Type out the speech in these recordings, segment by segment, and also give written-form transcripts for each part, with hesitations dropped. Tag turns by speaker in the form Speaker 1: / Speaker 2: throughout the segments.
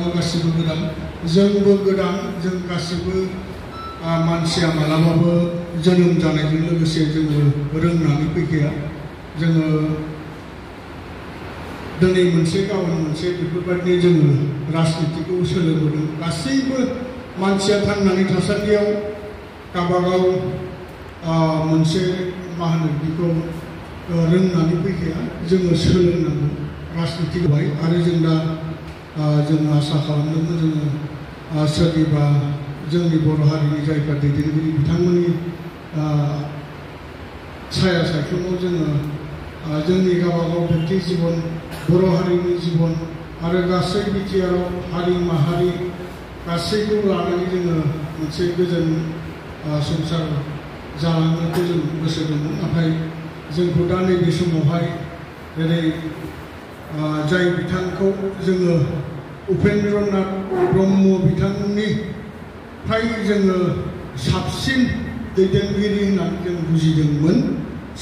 Speaker 1: खालामो गासिबो गोदान जोंबो गोदान जों गासिबो मानसिया मालाबाबो जोनोम जानायजों लोगोसे जोङो रोंनानै फैखाया जोङो दिनै मोनसे गाबोन मोनसे बेफोरबायदि जोङो राजनितिखौ सोलोंबोदों गासैबो मानसिया थांनानै थासान्दियाव गावबागाव मोनसे मा होनो बेखौ रोंनानै फैखाया जोङो सोलोंनांगौ राजनितिखौहाय आरो जों दा जों आसा खालामदोंमोन जोङो सोरनिबा जोंनि बर' हारिनि जायफोर दैदेनगिरि बिथांमोननि साया सायख्लुमाव जोङो जोंनि गावबागाव व्यक्ति जिबन बर' हारिनि जिबन आरो गासै बिटिआरआव हारि माहारि गासैखौ लानानै जोङो मोनसे गोजोन संसार जालांनोखौ जों गोसो दंमोन नाथाय जोंखौ दा नैबे समावहाय जेरै जाय बिथांखौ जोङो उपेन्द्रनाथ ब्रह्म बिथांनिफ्राय जोङो साबसिन दैदेनगिरि होननानै जों बुजिदोंमोन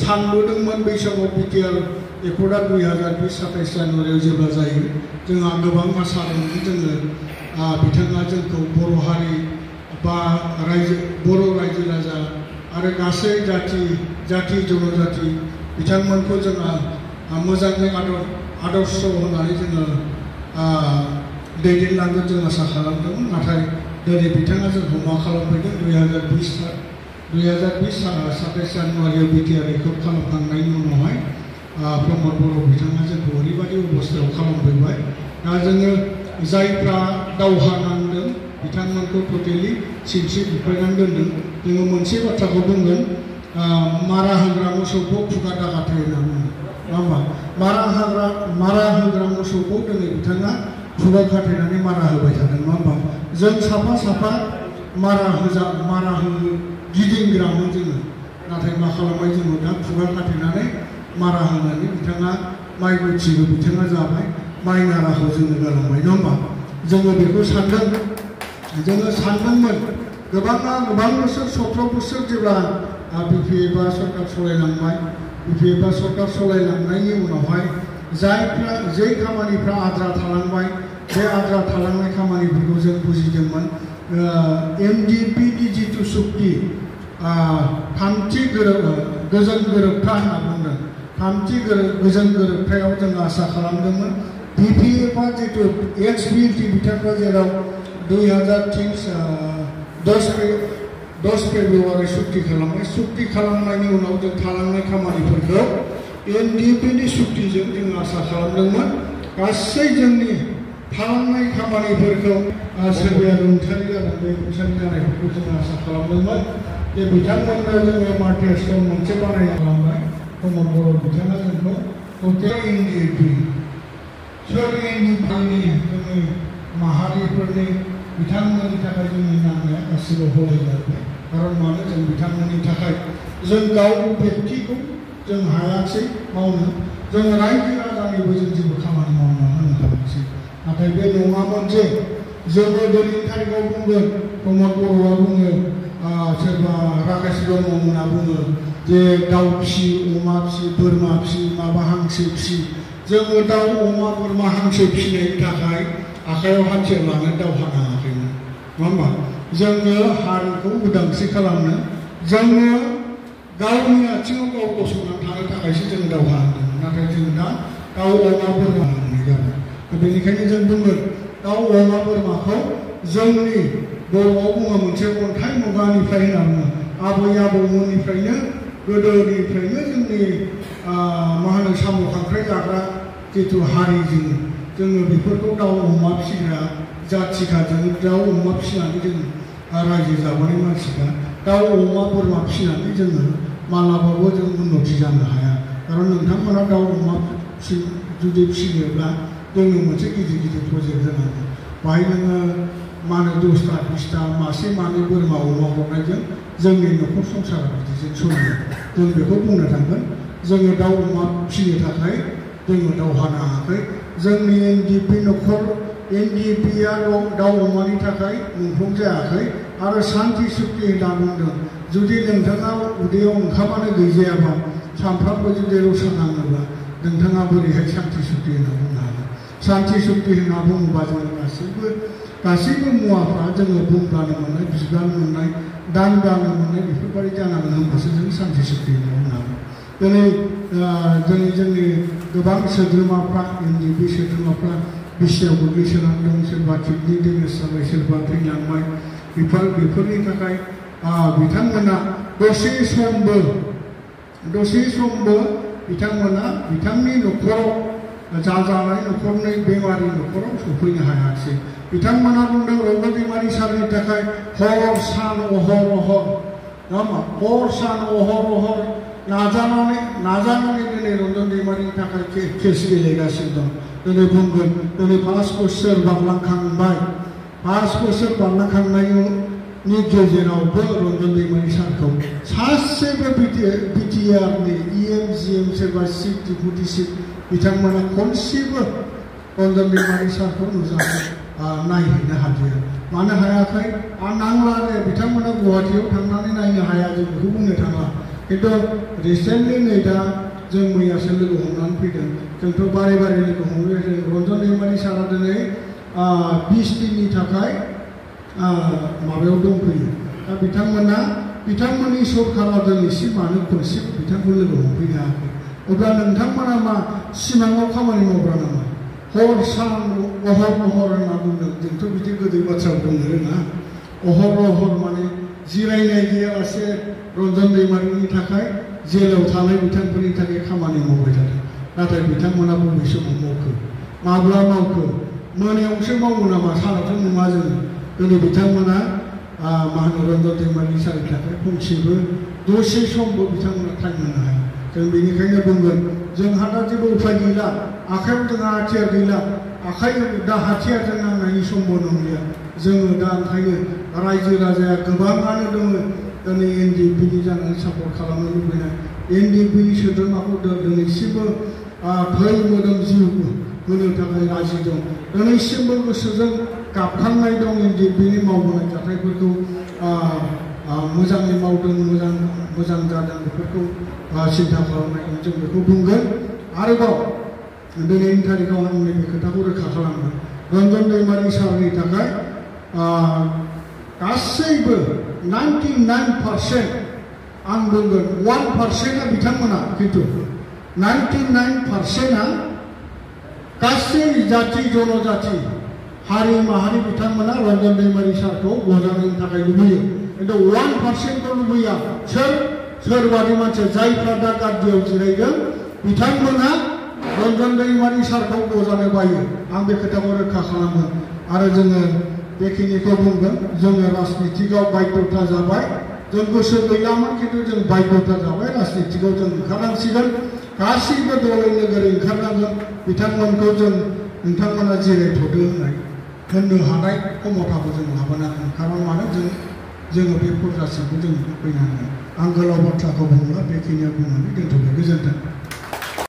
Speaker 1: सानबोदोंमोन बै समाव बिटिआर एकर्डआ 2020-27 जानुवारियाव जेब्ला जायो जोंहा गोबां आसा दंमोन जोङो बिथाङा जोंखौ बर' हारि बा बर' रायजो राजा आरो गासै जाथि जनजाति बिथांमोनखौ जोङो मोजाङै आदर्श होनानै जोङो दैदेनलांगोन जों आसा खालामदोंमोन नाथाय दिनै बिथाङा जोंखौ मा खालामफैदों 2020-27 जानुवारियाव बिटिआर एकर्ड खालामखांनायनि उनावहाय प्रमद बर' बिथाङा जोंखौ ओरैबायदि अबस्थायाव खालामफैबाय दा जोङो जायफ्रा दावहा नांदों बिथांमोनखौ टटेलि सिनस्रि बुफायनानै दोनदों जोङो मोनसे बाथ्राखौ बुंगोन मारा होग्रा मोसौखौ खुगा दागाथै होनना बुङो नङा होमबा मारा होग्रा मोसौखौ दिनै बिथाङा खुगा खाथेनानै मारा होबाय थादों नङा होमबा जों साफा साफा मारा गिदिंग्रामोन जोङो नाथाय मा खालामबाय जोङो दा खुगा खाथेनानै मारा होनानै बिथाङा माइ गुथिबो बिथाङा जाबाय माइ नाराखौ जोङो गालांबाय नङा होमबा जोङो बेखौ सानदोंमोन गोबां बोसोर 17 बोसोर जेब्ला बिपिएफआ सरकार सालायलांबाय बिपिएफआ सरकार सालायलांनायनि उनावहाय जे खामानिफ्रा आद्रा थालांबाय बे आद्रा थालांनाय खामानिफोरखौ जों बुजिदोंमोन एमडिपिनि जिथु सुक्ति थामथि गोजोन गोरोबथा होनना बुंदों थामथि गोजोन गोरोबथायाव जों आसा खालामदोंमोन बिपिएफआ जिथु एक्सबिएलटि बिथांखौ जेराव 10 फेब्रुवारि सुक्ति खालामबाय सुक्ति खालामनायनि उनाव जों थालांनाय खामानिफोरखौ एनडिपिनि सुक्तिजों जों आसा खालामदोंमोन गासै जोंनि थालांनाय खामानिफोरखौ सोरबाया रुंसारि जादों बे रुंसारि जानायफोरखौ जों आसा खालामदोंमोन जे बिथांमोननो जोङो एमआरटिएस मोनसे बानायना खालामबाय प्रमद बर' बिथाङा जोंखौ टटेल एनडिपि सोर एनडिपिनि जोंनि माहारिफोरनि बिथांमोननि थाखाय जोंनि नांनाया गासिबो हलायलायबाय खारन मानो जों बिथांमोननि थाखाय जों गाव व्यक्तिखौ जों हायासै मावनो जों रायजो राजानिबो जों जेबो खामानि मावनो होनो हायासै नाथाय बे नङामोन जे जोङो दिनैनि थारिखआव बुंगोन प्रमद बर'आ बुङो सोरबा राकेश ब्रह्ममोना बुङो जे दाउ फिसि अमा फिसि बोरमा फिसि माबा हांसो फिसि जोङो दाउ अमा बोरमा हांसो फिसिनायनि थाखाय आखायाव हाथियार लानो दावहा नाङाखैमोन नङा होमबा जोङो हारिखौ उदांस्रि खालामनो जोङो गावनि आथिङाव गाव गसंनानै थानो थाखायसो जों दावहा नांदोंमोन नाथाय जों दा दाउ अमा बोरमा लानाय जाबाय बेनिखायनो जों बुंगोन दाउ अमा बोरमाखौ जोंनि बर'आव बुङो मोनसे अन्थाइ मुगानिफ्राय होनना बुङो आबै आबौमोननिफ्रायनो गोदोनिफ्रायनो जोंनि मा होनो साम' खांख्राइ जाग्रा जिथु हारि जोङो बेफोरखौ दाउ अमा फिसिग्रा जाथिखा जों दाउ अमा फिसिनानै जों रायजो जाबोनाय मानसिखा दाउ अमा बोरमा फिसिनानै जोङो मालाबाबो जों उन्नति जानो हाया खारन नोंथांमोना दाउ अमा जुदि फिसियोब्ला जोंनो मोनसे गिदिर प्रजेक्ट होनांगौ बाहाय नोङो मा होनो 10टा 20टा मासे मानै बोरमा अमा हरनायजों जोंनि न'खर संसारा बिदिजों सोलियो जों बेखौ बुंनो थांगोन जोङो दाउ अमा फिसिनो थाखाय जोङो दावहा नाङाखै जोंनि एनडिपि न'खर एनडिपिआ दाउ अमानि थाखाय मुंख्लं जायाखै आरो शान्ति सुक्ति होनना बुंदों जुदि नोंथाङा उदैयाव ओंखामानो गैजायाबा सानफ्रामबो जुदि रसा नाङोब्ला नोंथाङा बोरैहाय शान्ति सुक्ति होनना बुंनो हागोन सान्थि सुक्ति होनना बुङोबा जों गासैबो मुवाफ्रा जोङो बुंब्लानो मोननाय बिबान मोननाय दानब्लानो मोननाय बेफोरबायदि जानांगोन होनबासो जों सान्थि सुक्ति होनना बुंनो हागोन। दिनै जोंनि गोबां सोद्रोमाफ्रा एनडिपि सोद्रोमाफ्रा बिसियाव गोग्लैसोनानै दं, सोरबा किडनि डेमेज जाबाय, सोरबा थैलांबाय। बेफोरनि थाखाय बिथांमोना दसे समबो बिथांमोना बिथांनि न'खराव जाजानाय न'खरनि बेमारि न'खराव सफैनो हायाखिसै। बिथांमोना बुंदों रंगन दैमारि सारनि थाखाय हर सान अहर नाजानानै दिनै रंजन दैमारिनि थाखाय केस गेलेगासिनो दं। दिनै बुंगोन दिनै 5 बोसोर बारलांखांबाय, 5 बोसोर बारलांखांनायनि गेजेरावबो रंजन दैमारि सारखौ सासेबो बिटिआरनि EM सोरबा चिफ डिपुटि चिफ बिथांमोना खनसेबो रंजन दैमारि सारखौ नुजानो नायहैनो हादिया। मानो हायाखै? नांलानो बिथांमोना गुवाहाटीयाव थांनानै नायनो हाया, जों बेखौ बुंनो थाङा। किन्तु रिसेन्टलि नै दा जों मैयासो लोगो हमनानै फैदों। जोंथ' बारे लोगो हमबाय। रंजन दैमारि सारा दिनै 20 दिननि थाखाय माबायाव दंफैयो। दा बिथांमोननि सरकारा दिनैसिम मानो खनसेबो बिथांखौ लोगो हमफैनो हायाखै? अब्ला नोंथांमोना मा सिमाङाव खामानि मावग्रा नामा? हर सान अहर होनना बुंदों। जोंथ' बिदि गोदै बाथ्रा बुंनो रोङा। अहर माने जिरायनाय गैयालासे रंजन दैमारिनि थाखाय जेलाव थानाय बिथांफोरनि थाखाय खामानि मावबाय थादों। नाथाय बिथांमोना बबे समाव मावखो? माब्ला मावखो? मोनायावसो मावो नामा? सानावथ' नङा जोङो। दिनै बिथांमोना मा होनो रंजन दैमारिनि सारनि थाखाय खनसेबो दसे समबो बिथांमोना टाइम होनो हाया। जों बेनिखायनो बुंगोन जोंहा दा जेबो उफाय गैला, आखाइयाव जोंहा हाथियार गैला, दा हाथियारजों नांनायनि समबो नंलिया। जोङो दा ओंखायनो रायजो राजाया गोबाङानो दङ दिनै एनडिएफबिनि जानानै सापर्ट खालामनो लुबैनाय। एनडिएफबिनि सोद्रोमाखौ दिनैसिमबो थै मोदोम जिउ होनो थाखाय राजि दं। दिनैसिमबो गोसोजों गाबखांनाय दं एनडिएफबिनि मावबोनाय जाथायफोरखौ मोजाङै मावदों, मोजां जादों, बेफोरखौ सिन्था खालामनाय जों बेखौ बुंगोन। आरोबाव दिनैनि तारिखाव आं नैबे खोथाखौ रोखा खालामगोन। रंजन दैमारि सारनि थाखाय गासैबो 99% आं बुंगोन 1%आ बिथांमोना, खिन्थु 99%आ गासै जाति जनजाति हारि माहारि बिथांमोना रंजन दैमारि सारखौ बजायनो थाखाय लुबैयो। खिन्थु 1%खौ लुबैया। सोरबादि मानसि जायफ्रा दा गाद्दियाव जिरायदों बिथांमोना रंजन दैमारि सारखौ बजानो बायो। आं बे खोथाखौ रोखा खालामो। आरो जोङो बेखिनिखौ बुंगोन, जोङो राजनितिकआव बाध्यता जाबाय। जों गोसो गैयामोन, खिन्थु जों बाध्यता जाबाय। राजनितिकआव जों ओंखारनांसिगोन। गासैबो दलै नोगोरै ओंखारनांगोन। बिथांमोनखौ जों नोंथांमोना जिरायथ'दो होननो हानाय क्षमताखौ जों लाबोनांगोन। खारन मानो जोङो बे पदजासिमखौ जों फैनांगोन। आं गोलाव बाथ्राखौ बुंला, बेखिनियाव बुंनानै दोनथ'बाय। गोजोन्थों।